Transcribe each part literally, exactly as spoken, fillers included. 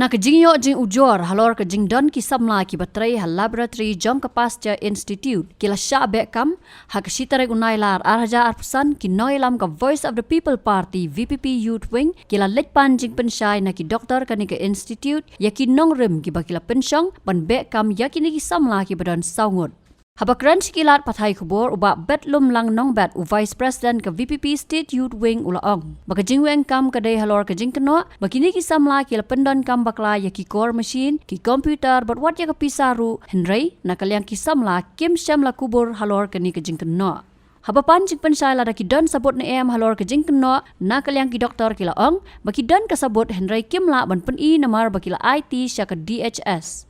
Na ka jingïoh jingujor halor ka jingdon ki samla kiba trei ha laboratory jong ka Pasteur Institute, ki la shah beh kam. Ha ka shi tarik u Nailar ar hajar arphew san, ki nongïalam ka Voice of the People Party, V P P Youth Wing, ki la leit pan jingpynshai na ki doktor kane ka institute ïa ki nongrim kiba ki la pynshong ban beh kam ïa kine ki samla kiba don saw ngut. Haba kren sha ki lad pathai khubor, u Bah Betlumlang Nongbet, u Vice President ka V P P State Youth Wing, u la ong ba ka jingweng kam ka dei halor ka jingkynnoh ba kine ki samla ki la pyndonkam bakla ïa ki kor machine, ki computer bad wat ïa ka pisa ruh, hynrei na ka liang ki samla kim shym la kubur halor kane ka jingkynnoh. Haba pan jingpynshai lada ki don sabut ne em halor ka jingkynnoh, na ka liang ki doktor ki la ong ba ki don ka sabut, hynrei kim lah ban pyni namar ba ki la aiti sha ka D H S.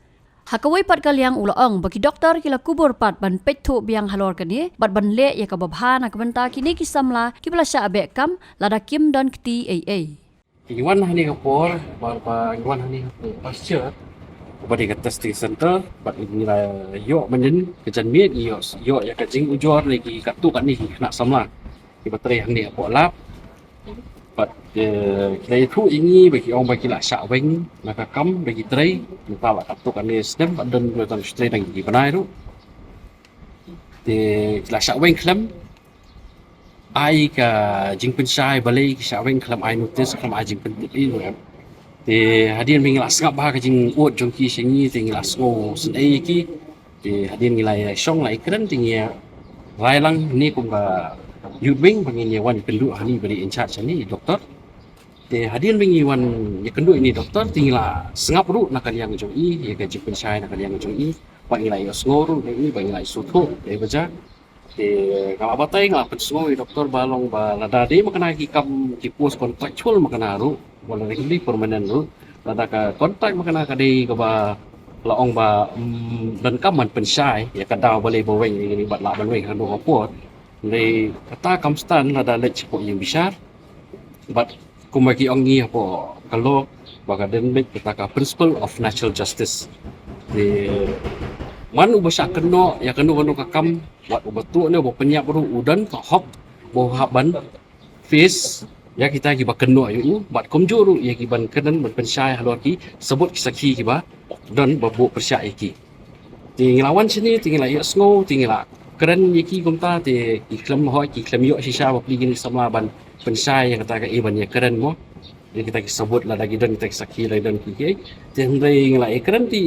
Ha kawei pat ka liang u la ong ba ki doktor ki la kubur pat ban peit thuh biang halor kane bad ban leh ïa kaba bha na ka bynta kine ki samla kiba la shah beh kam lada kim don kti ei ei. Ngi wan ha kane ka por, ba, ba ngi wan ha kane ka Pasteur, ba dei ka testing center, bad ngi la ïoh mynnin ka janmiet, ngi ïoh, ïoh ïa ka jingujor na ki katto katne ki khynnah samla kiba trei hangne hapoh lab. Bad, eh, ki la ïathuh ïa ngi ba ki ong ba ki la shah weng na ka kam ba ki trei, mynta la katto katne snem, bad don, don shu trei tang ki bnai ruh. Te ki la shah weng khlem ai ka jingpynshai balei ki shah weng, khlem ai notice, khlem ai jingpyntip ei ruh em. Te hadien ba ngi la sngap bha ka jingud jong ki sha ngi, te ngi la sngewsynei ïa ki. Te hadien ngi la ïa shong la ïa kren, te ngi ïa rai lang ne kum ka Youth Wing ba ngin ïa wan kynduh ha i ba dei in charge hangne, i doktor. Te hadien ba ngi wan ïa kynduh ïa i doktor, te ngi la sngap ruh na ka liang jong i ïa ka jingpynshai na ka liang jong i. Ba ngi la ïohsngew ruh na i, ba ngi la ïohsngew ruh na i ba ja. Te nga la batai, nga la pynsngew ïa i doktor ba long ba lada dei ma kane ki kam ki post contractual ma kane ruh, ba lada ki dei permanent ruh, lada ka contract ma kane ka dei kaba la ong ba, mm, donkam ban pynshai ïa ka daw balei ba weng ïa kine bad lah ban weng ha kano ka por. Hynrei kata kam sdang lada leit shapoh ïing bishar. Bad kumba ki ong ngi hapoh ka law, ba ka don beit kata ka principle of natural justice. Te man uba shah kynnoh ïa kano kano ka kam, wat uba tuh ne uba pynïap ruh, u don ka hok ba u hap ban face ïa kita kiba kynnoh ïa u, bad kumjuh ruh ïa ki ban kren ban pynshai halor ki sabut ki sakhi kiba don ba buh pyrshah ïa ki. Te ngi la wan shane, te ngi la ïohsngew, te ngi la kren ïa ki kumta, te ki khlem hoi, ki khlem ïoh shisha ba plie kine ki samla ban pynshai ïa kata ka, eh, ban ïa kren mo. Ïa kita ki sabut, lada ki don kita ki sakhi, lada ki don ki, ki. Te hynrei ngi la ïa kren, te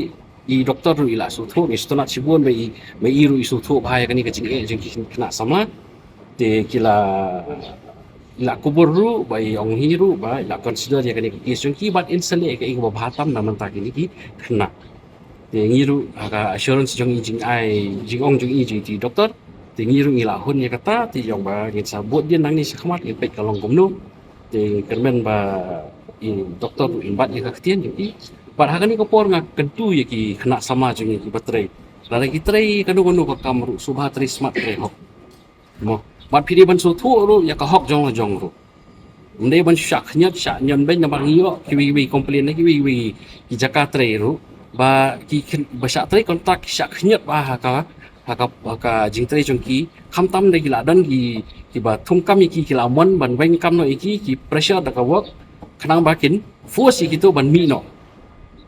i doktor ruh i la sngewthuh, ngi sngewtynnat shibun ba i, ba i ruh i sngewthuh bha ïa kane ka jingeh jong ki khynnah samla. Te ki la, i la kubur ruh ba i ong hi ruh ba i la consider ïa kane ka case jong ki bad in sa leh ïa kaei kaba bha tam na bynta kine ki khynnah. Te ngi ruh ha ka assurance jong i, jingai jingong jong i, jong i doktor, te ngi ruh ngi la hun ïa kata, te i ong ba ngin sa bud dien nangne shakhmat ngin peit ka long kumno. Te kyrmen ba i doktor ruh in bat ïa ka ktien jong i. Bad ha kane ka por nga kyntu ïa ki khynnah samla jong ngi kiba trei. Lada ki trei kano kano ka kam ruh, sngewbha trei smat, trei hok. Mo, bad phi dei ban sngewthuh ruh ïa ka hok jong la jong ruh. Ym dei ban shah khñiot, shah ñion beiñ, namar ngi ïoh kiwei kiwei complain na kiwei kiwei ki jaka trei ruh ba ki khyn-, ba shah trei kontrak ki shah khñiot bha ha ka, ha ka, ha ka jingtrei jong ki. Khamtam da ki la don ki, kiba thung kam ïa ki, ki la mon ban weng kam noh ïa ki, ki pressure da ka work, khnang ba kin force ïa kito ban mih noh.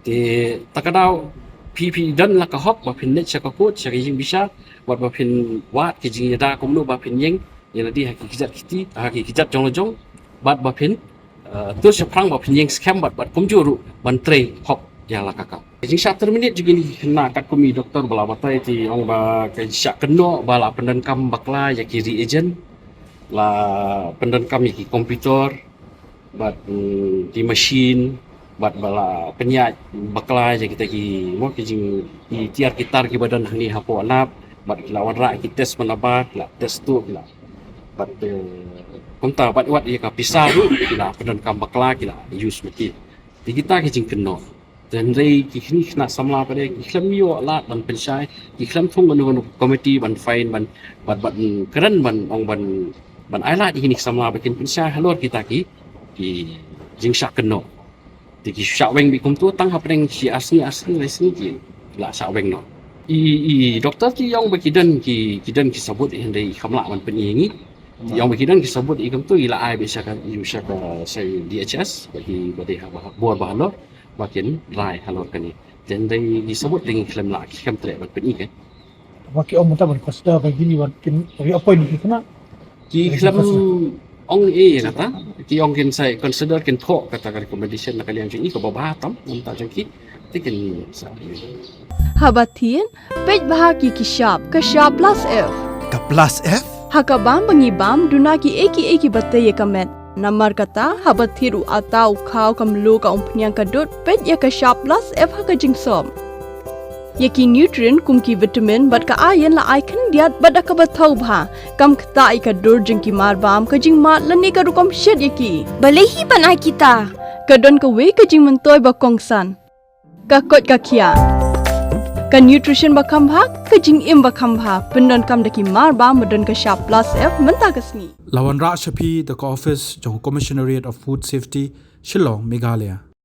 Te ta ka daw phi, phi don la ka hok ba phin leit sha ka court, sha ka ïing bishar, bad ba phin wad ki jingïada kumno ba phin ïeng ïa lade ha ki kjat kti, ha ki kjat jong la jong, bad ba phin, eh, tur shaphrang ba phin ïeng skhem bad, bad kumjuh ruh ban trei hok ïa la ka kam. Ka jingshah terminate jong kine ki khynnah katkum i doktor ba la batai, te ong ba ka jingshah kynnoh ba la pyndonkam bakla ïa ki reagent, la pyndonkam ïa ki computer, bad, mm, ki machine, bad ba la pynïaid bakla ïa kita ki, mo, ki jing, ki tiar ki tar kiba don hangne hapoh lab, bad ki la wanrah ki test, ban aba ki la test tuh, ki la, bad, eh, kumta bad wat ïa ka pisa ruh ki la pyndonkam bakla, ki la use ma ki. Te kita ki jingkynnoh. Te hynrei ki khynnah samla pat de ki khlem ïoh lad ban pynshai, ki khlem thung kano kano committee ban fine, ban, ban, ban kren, ban ong, ban, ban ai lad ïa kine ki samla ba kin pynshai halor kita ki, ki jingshah kynnoh. Te ki shah weng beit kumto tang hapdeng shi ar sngi, ar sngi, lai sngi ki la shah weng noh. I, i doktor ki ong ba ki don ki, ki don ki sabut, hynrei i kham lah ban pyni ïa ngi. I ong ba ki don ki sabut, i kumto i la ai beit sha ka, i sha ka, sha D H S, ba ki, ba dei ha, ba, bor ba halor. ba kin rai halor kane. Te dei ki sabut dei ngi khlem lah, ki khlem treh ban pyni, ke? Ba ki ong mynta ban consider ba ki wan kin reappoint ki khynnah. Ki khlem ong ei ïa kata, ki ong kin sa consider, kin thoh kata ka recommendation na ka liang jong ngi, kaba bha tam na ka bynta jong ki. Te kin sa. Haba thied, peit bha ki ki shap, ka shap plus F. Ka plus F? Ha ka bam ba ngi bam, duna kiei kiei kiba tei ïa ka met. Namar kata, haba thied u atta, u khaw, ka mluh, ka umphniang, ka dud, peit ïa ka shap plus F ha ka jingsop. Ïa ki nutrient kum ki vitamin bad ka iron la ai khyndiat bad da kaba thaw bha. Kam ktah ïa ka dur jong ki mar bam, ka jingmad lane ka rukom shet ïa ki. Balei hi ban ai kita? Ka don kawei ka jingmyntoi ba kongsan. Ka koit ka khiah. Ka nutrition ba kham bha, ka jingim ba kham bha, pyndonkam da ki mar bam ba don ka shap plus F mynta ka sngi. La wanrah sha phi da ka office jong Commissionerate of Food Safety, Shillong, Meghalaya.